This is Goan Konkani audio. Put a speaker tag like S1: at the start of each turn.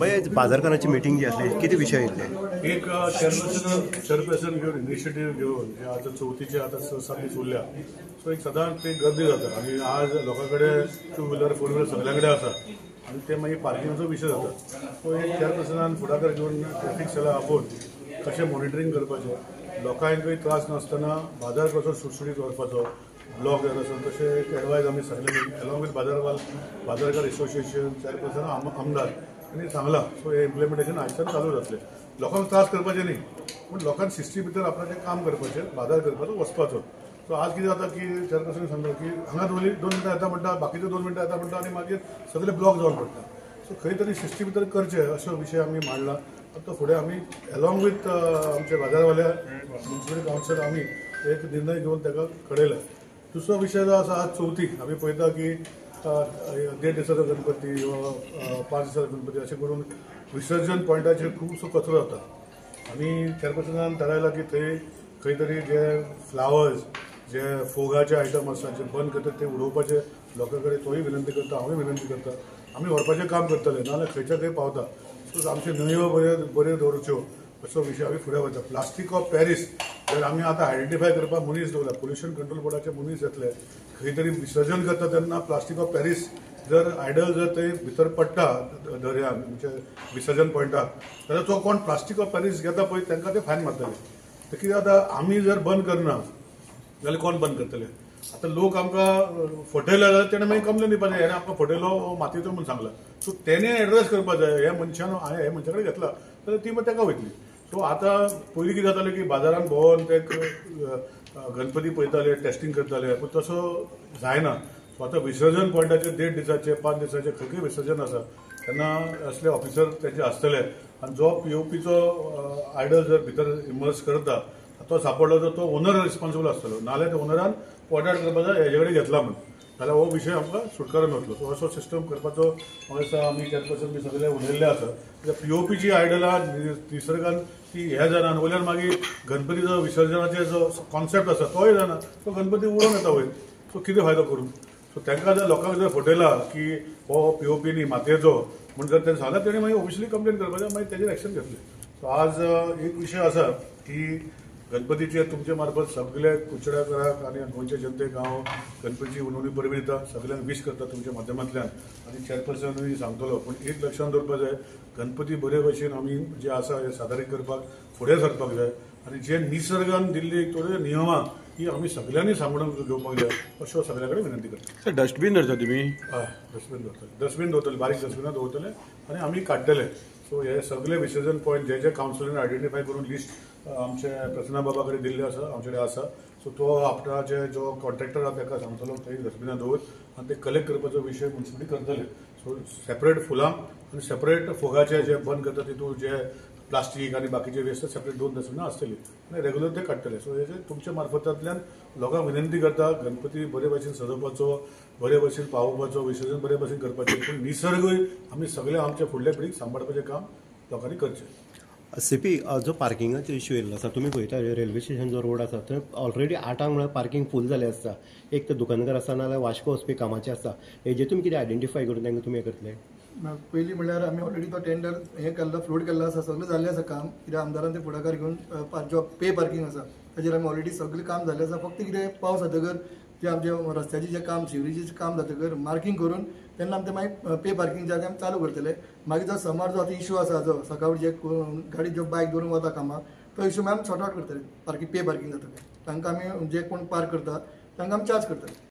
S1: बाजारकारांची मिटींग जी आसली कितें विशय येतले?
S2: एक चेअरपर्सन घेवन इनिशिएटीव घेवन जे आतां चवथीचे आतां 6-7 दीस उरल्या, सो एक सदांच ते गर्दी जाता आनी आज लोकां कडेन टू व्हिलर फोर व्हिलर सगळ्यां कडेन आसा आनी ते मागीर पार्किंगाचो विशय जाता. सो एक चेअरपर्सनान फुडाकार घेवन ट्रॅफिक सेला आपोवन कशें मॉनिटरींग करपाचें, लोकांकूय त्रास नासतना बाजार कसो सुटसुटीत व्हरपाचो, ब्लॉक जाता आसतना तशें एक एडवायज आमी सगळे एलॉंग विथ बाजारकार एसोसिएशन चेअरपर्सन आमदार आनी सांगलां. सो हें इम्प्लिमेंटेशन आयच्यान चालू जातलें. लोकांक त्रास करपाचें न्ही, पूण लोकांक शिस्ती भितर आपणाचें काम करपाचें, बाजार करपाचो, वचपाचो. सो आज कितें जाता की चेअरपर्सन सांगता की हांगा 2 मिनटां येता म्हणटा, बाकीचे 2 मिनटां येता म्हणटा आनी मागीर सगळे ब्लॉक जावन पडटा. सो खंय तरी शिस्ती भितर करचें असो विशय आमी मांडला. आतां फुडें आमी एलॉंग विथ आमचे बाजारवाल्या म्युनिसिपल कावन्सिल आमी एक निर्णय घेवन ताका कळयला. दुसरो विशय जो आसा, आज चवथीक आमी पळयता की 1.5 दिसाचो गणपती वा 5 दिसाचो गणपती अशें करून विसर्जन पॉयंटाचेर खुबसो कचरो जाता आनी चेअरपर्सनान थारायलां की थंय खंय तरी जे फ्लावर्स जे फोगाचे आयटम आसा जे बंद करतात ते उडोवपाचे लोकां कडेन तोय विनंती करता, हांवूय विनंती करता. आमी व्हरपाचें काम करतले, नाजाल्यार खंयच्या खंय पावता. सो आमच्यो न्हंयो बऱ्यो बऱ्यो दवरच्यो असो विशय आमी फुडें वता. प्लास्टीक ऑफ पॅरीस जर आमी आतां आयडेंटिफाय करपाक मनीस दवरला, पोल्युशन कंट्रोल बोर्डाचे मनीस येतले, खंय तरी विसर्जन करता तेन्ना प्लास्टीक ऑफ पॅरीस जर आयडल जर थंय भितर पडटा दर्यान म्हणजे विसर्जन पॉयंटाक, जाल्यार तो कोण प्लास्टीक ऑफ पॅरीस घेता पळय तांकां ते फायन मारतले. तर कितें जाता, आमी जर बंद करना जाल्यार कोण बंद करतले? आतां लोक आमकां फटयले जाल्यार तेणें मागीर कंप्लेन दिवपाचें, हेणें आमकां फटयलो मातयेचो म्हूण सांगला. सो तेणें एड्रेस करपाक जाय, ह्या मनशान हांवें ह्या मनशा कडेन घेतला जाल्यार ती मागीर ताका वयतली. सो आतां पयलीं कितें जातालें की बाजारान भोंवन ते गणपती पळयताले, टेस्टींग करताले, पूण तसो जायना. सो आतां विसर्जन पॉयंटाचेर 1.5 दिसाचे 5 दिसाचे खंय खंय विसर्जन आसा तेन्ना असले ऑफिसर तेजे आसतले आनी जो पीओपीचो आयडल जर भितर इमर्स करता तो सापडलो तर तो ओनर रिस्पॉन्सिबल आसतलो, नाजाल्यार त्या ओनरान पॉयंट आउट करपाक जाय हेजे कडेन घेतला म्हूण, जाल्यार हो विशय आमकां सुटकारो मेळटलो. सो असो सिस्टम करपाचो म्हाका दिसता आमी चेअरपर्सन बी सगळे उलयल्ले आसा. पीओपीची आयडलां निसर्गान ती हे जाणा, वयल्यान मागीर गणपतीचो विसर्जनाचे जो कॉन्सेप्ट आसा तोय जाणा, तो गणपती उडोवन येता वयर. सो कितें फायदो करून? सो तांकां जर लोकांक जर फटयला की हो पीओपी न्ही मातयेचो म्हूण जर तेणें सांगला, तेणें मागीर ऑफिशियली कंप्लेन करपाचें, मागीर तेजेर एक्शन घेतलें. सो आज एक विशय आसा की गणपतीचे तुमचे मार्फत सगळे कुंचड्याकारांक आनी गोंयचे जनतेक हांव गणपतीची विनवणी परबी दिता, सगळ्यांक वीश करता तुमच्या माध्यमांतल्यान आनी चेअरपर्सनूय सांगतलो. पूण एक लक्षांत दवरपाक जाय, गणपती बरे भशेन आमी जे आसा हे सादरीक करपाक फुडें सरपाक जाय आनी जे निसर्गान दिल्ली थोडी नियमां ही आमी सगळ्यांनी सांबाळून घेवपाक जाय अश्यो सगळ्या कडेन विनंती करता.
S3: सर, डस्टबीन दवरता तुमी?
S2: हय, डस्टबीन दवरतले, डस्टबीन दवरतले, बारीक डस्टबिनां दवरतले आनी आमी काडटले. सो हे सगळे विसर्जन पॉयंट जे जे कावन्सिलीन आयडेंटिफाय करून लिस्ट आमचे प्रसन्ना बाबा कडेन दिल्ले आसा, आमचे कडेन आसा. सो तो आपणाचे जो कॉन्ट्रॅक्टर आसा ताका सांगतलो थंय डस्टबिनां दवर आनी ते कलेक्ट करपाचो विशय म्युनिसिपलिटी करतले. सो सेपरेट फुलां आनी सेपरेट फोगाचे जे बंद करता तितून जे प्लास्टीक आनी बाकीचे वेस्ट सेपरेट 2 डस्टबिनां आसतली आनी रेगुलर ते काडटले. सो हे तुमच्या मार्फतांतल्यान लोकांक विनंती करता, गणपती बरे भशेन सजोवपाचो, बरे भशेन पावोवपाचो, विसर्जन बरे भशेन करपाचें, पूण निसर्गूय आमी सगळे आमच्या फुडल्या पिळगेक सांबाळपाचें काम लोकांनी करचें.
S1: सीपी, जो पार्किंगाचो इश्यू येयल्लो आसा, तुमी पळयता रेल्वे स्टेशन जो रोड आसा थंय ऑलरेडी 8 म्हळ्यार पार्किंग फूल जालें आसता. एक तर दुकानदार आसा नाजाल्यार वास्को वचपी कामाचे आसता, हेजेर तुमी कितें आयडेंटिफाय करून तांकां तुमी हें करतले?
S4: पयलीं म्हणल्यार आमी ऑलरेडी तो टेंडर हें केल्लो, फ्लोट केल्लो आसा, सगळें जाल्लें आसा काम. कित्याक आमदारान ते फुडाकार घेवन जो पे पार्किंग आसा ताजेर आमी ऑलरेडी सगळें काम जाल्लें आसा. फक्त कितें पावस जातकर जे आमचे रस्त्याचें जें काम, सिवरीचें काम जातकर मार्किंग करून तेन्ना आमी ते मागीर पे पार्किंग जे आमी चालू करतले. मागीर जो समर जो आतां इशू आसा, जो सकाळी जे गाडी जो बायक दवरून वता कामाक, तो इशू मागीर आमी सॉर्ट आवट करतले. पार्किंग पे पार्किंग जातकच तांकां आमी जे कोण पार्क करता तांकां आमी चार्ज करतले.